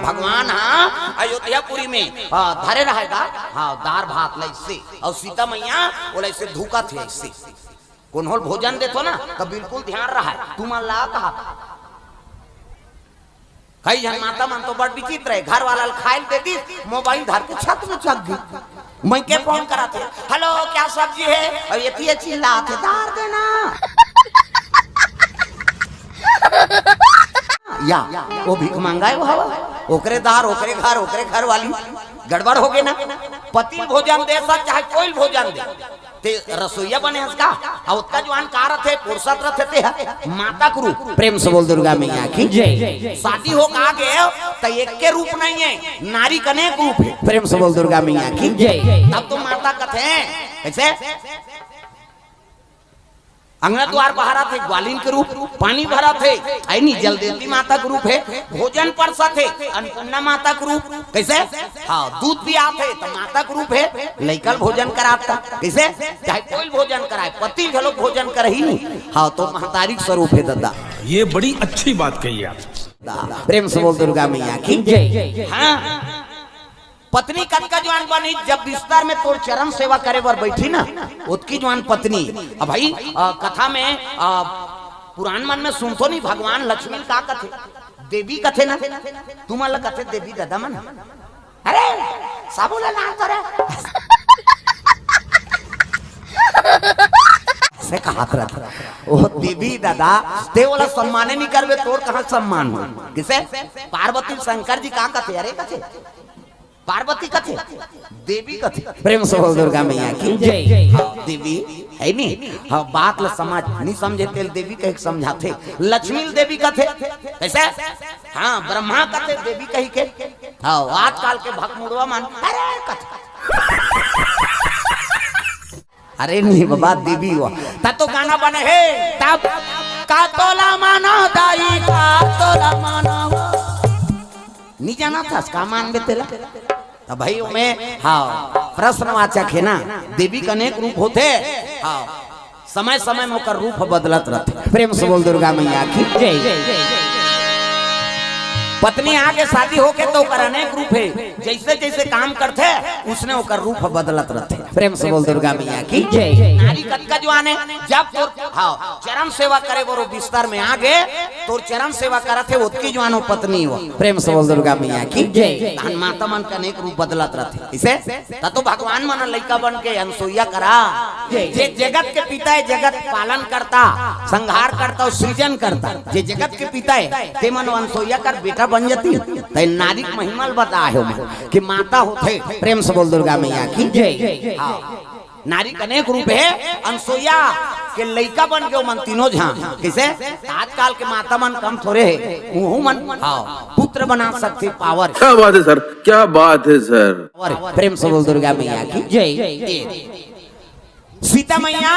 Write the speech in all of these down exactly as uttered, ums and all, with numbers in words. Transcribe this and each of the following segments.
भगवान हा अयोध्यापुरी में, हाँ, धरे रहेगा। हाँ, दार भात लइसे, अउ सीता मैया ओला अइसे धुकत हे अइसे। कोनो ल भोजन देथो ना, त बिल्कुल ध्यान रहय, तुमन ला कहा। कई झन माता मन तो बड़ विचित्र हे, घर वाला ल खाय ल दे दिस, मोबाइल धर के छत में चघ गे। मइके फोन करत हे, "हेलो, क्या सब्जी है?" अउ एती चिल्लात हे, "दार देना।" या, ओ भीख मंगाय, ओ हवा, ओकरे दार, ओकरे घर, ओकरे घर वाली, गड़बड़ होगे ना। पति ल भोजन दे सक, चाहे कोई ल भोजन दे, ते रसोइया बने हस का? अउ ओतका जुवान का रथे, पुरसत रथे ते ह, माता के रूप। प्रेम से बोल दुर्गा मैया की। जय। शादी हो का गे, त एक के रूप नहीं हे, नारी के अनेक रूप हे। प्रेम से बोल दुर्गा मैया की। जय। तब तो माता कथे, कइसे? अंगना दुवार बहारत हे, ग्वालिन के रूप, पानी भरत हे, अइनी जल देती माता के रूप हे, भोजन परसत हे, अन्नपूर्णा माता के रूप, कइसे? हाँ, दूध पियात हे, त माता के रूप हे, लइका ल भोजन करात हे, कइसे? चाहे कोई ल भोजन कराय, पति घलो भोजन करही नी, हाँ, तो महतारी के स्वरूप हे ददा। ये बड़ी अच्छी बात कही आप। प्रेम से बोल दुर्गा मैया की। जय। हाँ। पत्नी कतका जुवान बनी, जब बिस्तर में तोर चरण सेवा करे बर बइठही ना, ओतकी जुवान पत्नी। अब भाई, अ, कथा में, अ, पुरान मन में सुनथो नहीं, भगवान लक्ष्मी ल का कथे? देवी कथे ना, तुमन ल कथे देवी ददा मन। अरे, साबुन ला नाम तो रे। से कहात रथे, ओ देवी ददा, ते ओला सम्माने नहीं करबे, तोर कहाँ सम्मान हो? कइसे? पार्वती शंकर जी का कथे? अरे कथे, पार्वती कथे, देवी कथे। प्रेम से बोल दुर्गा मैया की। जय। हाँ, देवी हे नी, हाँ, बात ल समझ, नहीं समझे तेल देवी कहि के समझाथे। लक्ष्मी ल देवी कथे, कइसे? हाँ, ब्रह्मा कथे देवी कहि के। हाँ, आजकल के भकमुड़वा मन, अरे कथे। अरे नहीं बाबा, देवी हो। त तो गाना बने हे, तब का तोला मानो दाई, का तोला मानो। नहीं जानत हस, का मानबे तेला? त भाई, ओमे, हाँ, प्रश्नवाचक हे ना, देवी के अनेक रूप होथे। हाँ, समय समय में ओकर रूप बदलत रथे। प्रेम से बोल दुर्गा मैया की। जय। पत्नी आगे शादी होके त ओकर अनेक रूप हे, जइसे जइसे काम करथे, उसने ओकर रूप बदलत रथे। प्रेम से बोल दुर्गा मैया की। जय। नारी कतका जुवान हे, जब तोर, हाँ, चरण सेवा करे बर ओ बिस्तर में आगे, तोर चरण सेवा करत हे, ओतकी जुवान ओ पत्नी हो। प्रेम से बोल दुर्गा मैया की। जय। तहन माता मन के अनेक रूप बदलत रथे। कइसे? त तो भगवान मन लइका बन के अनसुईया करा, जय। जे जगत के पिता हे, जगत पालन करता, संहार करता अउ सृजन करता, जे जगत के पिता हे, ते मन अनसुईया कर बेटा बन जातिन, त नारी के महिमा ल बताय हे ओमन कि माता होथे। प्रेम से बोल दुर्गा मैया की। जय। हाँ। नारी के अनेक रूप हे, अनसुईया के लइका बन गे ओमन तीनों झन। कइसे? आजकल के माता मन कम थोरे हे, उहू मन, हाँ, पुत्र बना सकथे, पावर। क्या बात है सर, क्या बात है सर। पावर। प्रेम से बोल दुर्गा मैया की। जय। सीता मैया,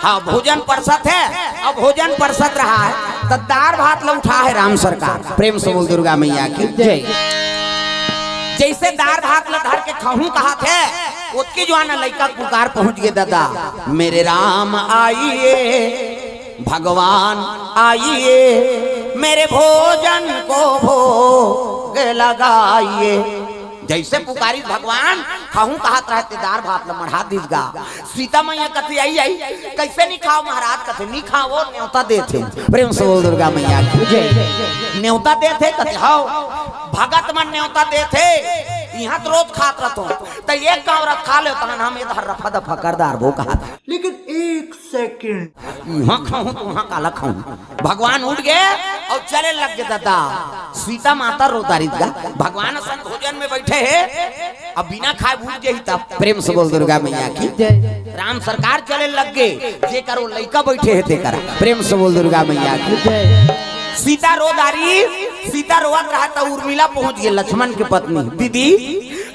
हाँ, भोजन परसत हे, अब भोजन परसत रहा हे, त दार भात ल उठा हे राम सरकार। प्रेम से बोल दुर्गा मैया की। जय। जइसे दार भात ल धर के खाहूं कहत हे, ओतकी जुवान लइका के पुकार पहुंच गे ददा, मेरे राम आइए, भगवान आइए, मेरे भोजन को भोग लगाइए। जइसे पुकारिस भगवान, खाहूं कहत रहे ते दार भात ल मढ़ा दिस गा। सीता मैया कथे, "आई, आई, कइसे नहीं खाव महाराज?" कथे, "नहीं खाव, नेवता देथे।" प्रेम से बोल दुर्गा मैया की। जय। नेवता देथे, कथे, "हव, भगत मन नेवता देथे, इहां त रोज खात रथों, त एक गांव रथ खा लेव, तहन हम ए धर रफा दफा कर दारबो," कहा। लेकिन एक सेकंड। इहां खाहूं त उहां काला खाहूं। भगवान उठ गे अउ चले लग गे ददा। सीता माता रो डारिस गा। भगवान असन भोजन में बइठे हे, अब बिना खाय भूख जाही तब। प्रेम से बोल दुर्गा मैया की। जय। राम सरकार चले लग गे, जेकर ओ लइका बइठे हे तेकर। प्रेम से बोल दुर्गा मैया की। जय। सीता रो डारिस, सीता रोवत रहा त उर्मिला पहुंच गे, लक्ष्मण के पत्नी। दीदी,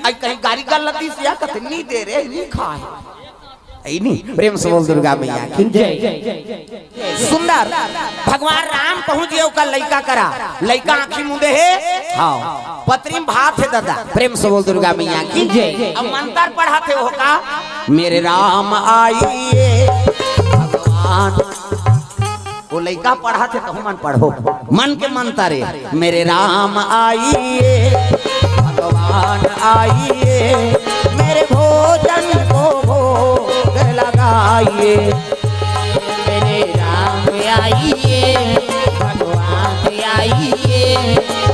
अई कहीं गारी गलत दिस या कथे, "नहीं दे रे, नहीं खाय।" अई नहीं, प्रेम से बोल दुर्गा मैया की। जय। सुंदर, भगवान राम पहुंच गे ओकर लइका करा, लइका आंखी मूंदे हे, हाँ, पतरी में भात हे ददा, प्रेम से बोल दुर्गा मैया की। जय। अब मंतर पढ़त हे ओह का, मेरे राम आइए भगवान। वो लइका पढ़त हे, तहू मन पढ़ो। मन के मंतर हे, मेरे राम आइए, भगवान आइए, मेरे भोजन को भोग लगाइए। मेरे राम आइए, भगवान आइए,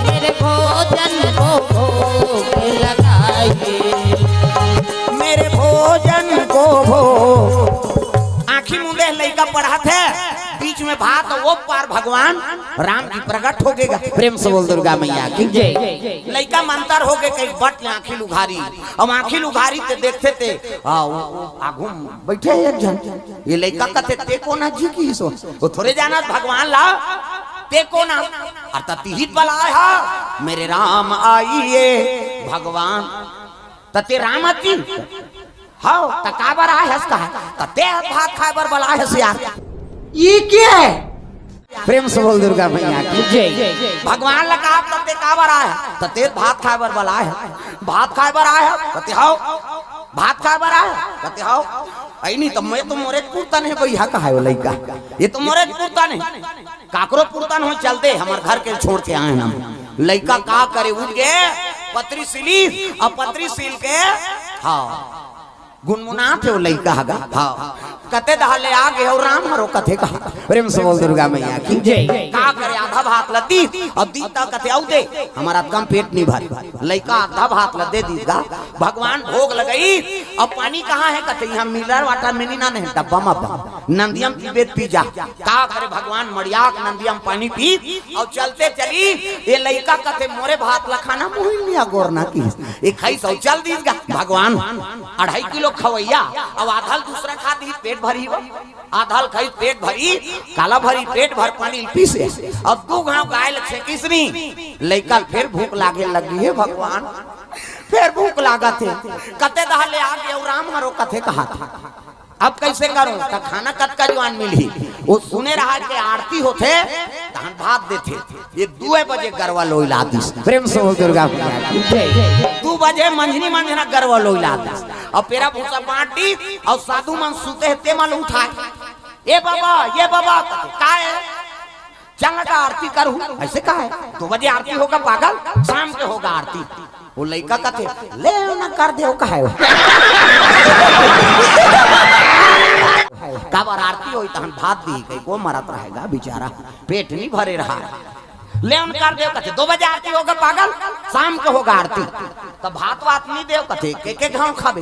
मेरे भोजन को भोग लगाइए। मेरे भोजन को भोग। आँखी मूंदे लइका पढ़त हे, बीच में भात, वो पार भगवान राम जी प्रकट हो गे गा। प्रेम से बोल दुर्गा मैया की जय। लइका मंतर हो गे, कहीं बट ले आँखी लुघारी। अब आँखी लुघारी ते देखथे ते, हाँ, वो, वो आगू में बइठे हे एक झन। ये लइका कथे, "ते कोन आय जी?" किहिस। वो थोरे जानत भगवान ला, "ते कोन आय?" अरे त तिही त बलाय हा, मेरे राम आइए भगवान। त ते राम अस जी? हव, त काबर आय हस कहा? त ते भात खाय बर बलाय हस यार। ये क्या है? प्रेम से बोल दुर्गा मैया की जय। भगवान ला कहा, त ते काबर आय हस? त ते भात खाय बर बलाय हस। भात खाय बर आय हस? कथे, हव। भात खाय बर आय हस? कथे, हव। अई नहीं त मैं तो मोरे पुरतन हे भैया, कहा हे वो लइका। ये तो मोरे पुरतन हे। काकरो पुरतन हो चलते, हमर घर के छोड़ के आए ना। लइका का करे, उठ गे, पतरी सिली, अब पतरी सिल के, हाँ, गुनगुनात हे वो लइका ह गा, हाँ, कते दहा ले आगे हो राम हरो कथे कहा। प्रेम से बोल दुर्गा मैया की जय। का करे, आधा भात ल दीस, अब दीस त कथे, "अउ दे, हमर अतका म पेट नइ भरे।" लइका आधा भात ल दे दीस गा, भगवान भोग लगइस, अब पानी कहाँ हे? कथे, "इहाँ mineral water में नइ लाने, डब्बा म बा, नंदिया म पीबे त पी जा।" का करे भगवान, मड़िया के नंदिया म पानी पीस अउ चलते चलिस। ये लइका कथे, "मोरे भात ल खाना मुही लिया गोरना की।" ये खाइस अउ चल दीस गा। भगवान अढ़ाई किलो खवइया, अब आधा ल दूसरा खा दीस, पेट भरी हो, आधा ल खाइस, पेट भरी, काला भरी, पेट भर पानी ल पीसे। अब दू घांव गाय ल छेकिस नी, लइका ल फेर भूख लागे लगी हे भगवान, फेर भूख लागत हे। कते दहा ले आगे हो राम हरो कथे कहा था। अब कइसे करूं? त खाना कतका जुवार मिलही? वो सुने रहा के आरती होथे, तहन भात देथे। ये दुए बजे गरवा लोई ला दिस। प्रेम से बोल दुर्गा मैया की जय। दू बजे मंझनी मंझना गरवा लोई ला दिस। अब पेरा भूसा बांट दिस, अउ साधु मन सुते हे, ते मन उठाय। "ए बाबा, ए बाबा," कथे, "काय हे?" "चल ना गा आरती करहूं।" "अइसे काय हे? दू बजे आरती होगा पागल, साम के होगा आरती।" वो लइका कथे, "ले ना कर देव, काय हे?" काबर आरती होही तहन भात दिही, कहीं को मरत रहे गा बिचारा, पेट नइ भरे रहा। "ले ना कर देव," कथे, "दू बजे आरती होगा पागल, साम के होगा आरती।" त भात वात नइ देव कथे, "एक एक घांव खाबे।"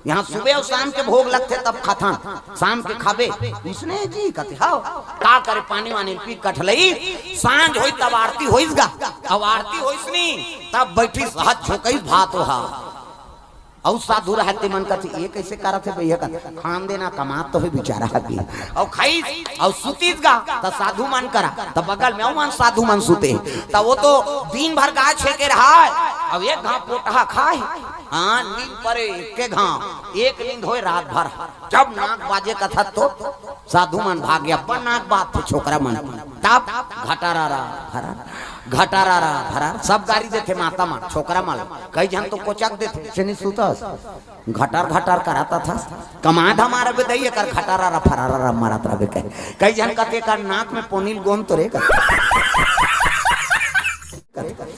इहाँ सुबह अउ साम के भोग लगथे तब खाथन, साम के खाबे। "उसने जी," कथे, "हव।" का करे, पानी वानी पी कठलइस, सांझ होइस तब आरती होइस गा। अब आरती होइस नी, तब बइठिस, हाथ झोंकइस भात ओहा। अउ साधु रहय ते मन कथे, "ये कइसे करत हे भैया?" कथे, "खान देना, कमात तो हे बिचारा ह।" अउ खाइस अउ सुतिस गा, त साधु मन करा, त बगल में अउ मन साधु मन सुते। त वो तो दिन भर गाय छेके रहय, अउ एक घांव पोटहा खाय। हाँ, नींद परे, एके घांव, एक नींद होय रात भर। जब नाक बाजे कथत तो साधु मन भागे, "अब्बड़ नाक बाजथे छोकरा मन।" तब घटारारा भरार, घटारारा भरार, सब गारी देथे माता मन, छोकरा मन। कई झन तो कोचक देथे, "से नइ सुतस, घटार घटार करत हस, कमा धमा रबे दई, एकर घटारारा फरारारा मारत रबे।" कहे, कई झन कथे, "एकर नाक में पोनील गोंद तो रे," कथे।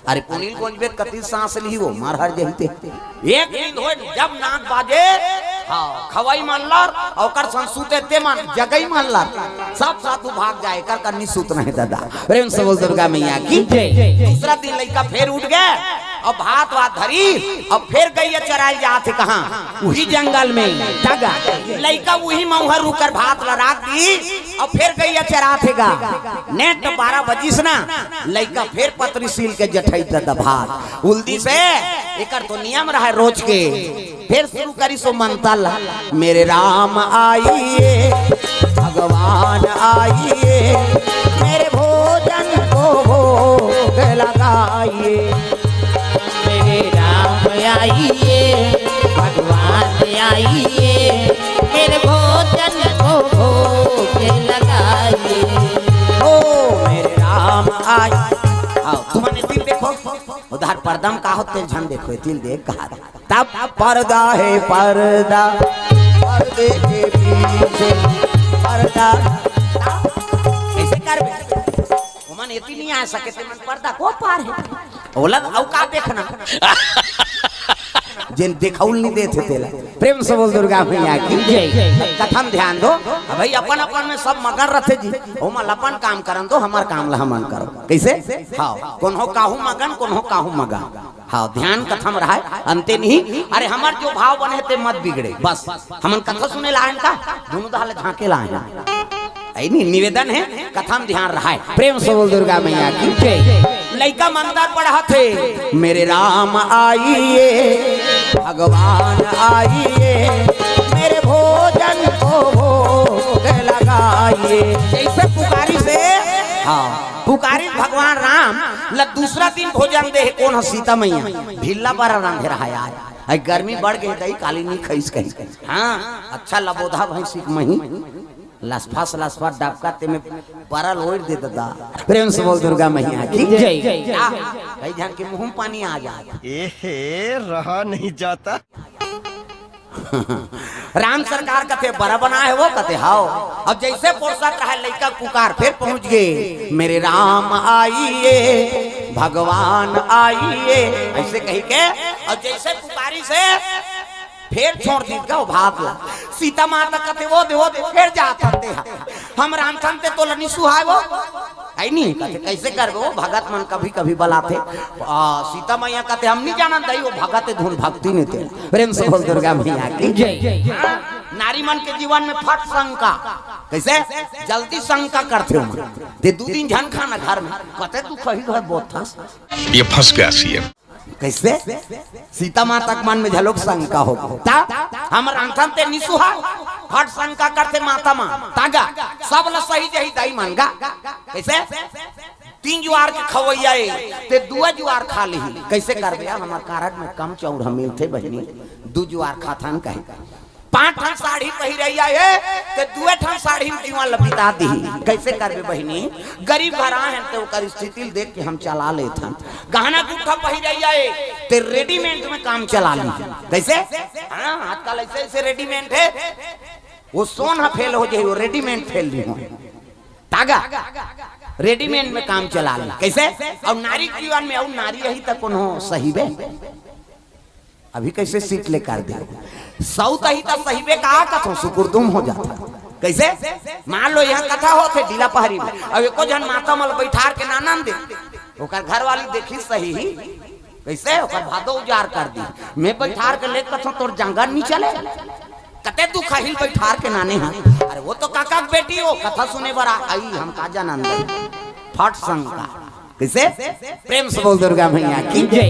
अरे पोनील गोंजबे त कति सांस लिही वो, मर हर जही ते। एक नींद होय, जब नाक बाजे, हाँ, खवई मन लर, अउ ओकर संग सुते ते मन, जगई मन लर। सब साधु भाग जाय, एकर कन्नी सुत नहीं दादा। प्रेम से बोल दुर्गा मैया की जय। दूसरा दिन लइका फेर उठ गे, अब भात वात धरिस, अब फेर गइया चराय जात हे कहाँ? उही जंगल में। तगा लइका उही मउहा रूख कर भात ल राख दिस, अब फेर गइया चरात हे गा। नेट बारह बजिस ना, लइका फेर पतरी सील के जठई ददा भात। उल्दी से एकर तो नियम रहय रोज के। फेर शुरू करिस ओ मंतर ला, मेरे राम आइए, भगवान आइए, मेरे भोजन को भोग लगाइए। मेरे राम आइए, भगवान आइए, मेरे भोजन को भोग लगाइए। ओ मेरे राम आइए। आओ, तुमन तिल देखो, उधार पर्दा म का होथे, झन देखो, तिल देख कहा। तब पर्दा हे पर्दा, पर्दे के पीछे पर्दा। ओमन एती नहीं आ सके, ते मन पर्दा को पार हे। ओला अउ का देखना? जेन देखाउल नहीं देथे तेला। प्रेम से बोल दुर्गा मैया की जय। कथा म ध्यान दो। अब भाई अपन अपन में सब मगन रथे जी। ओमन अपन काम करन दो, हमर काम ला हमन करो। कैसे? हाँ, कोनो काहू मगन, कोनो काहू मगन। हाँ, ध्यान कथा म रहय, अंते नहीं। अरे हमर जो भाव बने हे ते मत बिगड़े। बस हमन कथा सुने ला आएन का, दुनू डहर ले झांके ला आएन। ऐ नहीं, निवेदन हे, कथा म ध्यान रहय। प्रेम से बोल दुर्गा मैया की जय। लइका मंत्र पढ़त हे, मेरे राम आइए, भगवान आइए, मेरे भोजन को भोग लगाइए। जैसे पुकारिस हे, हाँ, पुकारिस भगवान राम ला, दूसरा दिन भोजन दे हे, कोन ह? सीता मैया। ढिल्ला बरा रांधे रहय आज। अई गर्मी बढ़ गे दई, काली नहीं खइस कहीं। हाँ, अच्छा लबोधा भैंसी के मही। लसफास लसफास डबका ते में बरा ल ओढ़ दे ददा। प्रेम से बोल दुर्गा मैया की जय। आ, कई झन के मुंह म पानी आ जाय। एहे, रहा नहीं जाता। राम सरकार कथे बरा बनाय हे वो, कथे हव। अब जैसे पोरसत रहय लइका पुकार, फेर पहुंच गे, मेरे राम आइए, भगवान आइए, ऐसे कहि के। अब जैसे पुकारिस हे, फेर छोड़ दिस गा वो भात ला। सीता माता कथे वो दे, वो दे, फेर जात हन ते हा। हम रांधथन ते तोला नि सुहाय वो। ऐ नहीं, कथे, कैसे करबे वो? भगत मन कभी कभी बलाथे। आ, सीता मैया कथे, हम नहीं जानन दई, वो भगत हे, धुन भक्ति नहीं ते। प्रेम से बोल दुर्गा मैया की जय। हाँ, नारी मन के जीवन में फट शंका। कैसे? जल्दी शंका करथे ओमन। ते दू दिन झन खाना घर में। कथे तू कही घर बोथस। ये फंस गया सीएम। कैसे? सीता माता के मन में घलोक शंका हो गे। ता हम रांधथन ते नि सुहाय, फट शंका करथे माता मन। तागा, सब ला सही जही दई मन गा। कैसे? तीन जुआर के खवैया ए, ते दुआ जुआर खा लिही। कैसे करबे? हमर कारड में कम चाउर ह मिलथे बहिनी, दू जुआर खाथन कहे। पांच ठन साड़ी पहिरइया ए, ते दुए ठन साड़ी में जीवन ल बिता दिही। कैसे करबे बहिनी? गरीब घर आए हन, ते ओकर स्थिति ल देख के हम चला लेथन। गहना गुट्ठा पहिरइया ए, ते रेडीमेड में काम चला लिही। कैसे? हाँ, आजकल ऐसे ऐसे रेडीमेड हे, वो सोन ह फेल हो जाही, वो रेडीमेड फेल नहीं हो। तागा, रेडीमेड में काम चला लिही। कैसे? अब नारी के जीवन में, अब नारी यही तक कोनो सही बे। अभी कैसे सीट ले कर दे? सौत ही तो सही बे का कथो, सुकुरदुम हो जाता। कैसे? मान लो यहाँ कथा होथे डीला पहरी में, अब एको झन माता मन ल बैठार के नानन दे, ओकर घर वाली देखी सही ही। कैसे? ओकर भादो उजार कर दी। मैं बैठार के ले कथो तोर जांगर नहीं चले, कते तू खहिल बैठार के नाने हा। अरे वो तो काका के बेटी हो, कथा सुने बर आई, हम का जानन दे। फट शंका। कैसे? प्रेम से बोल दुर्गा मैया की जय।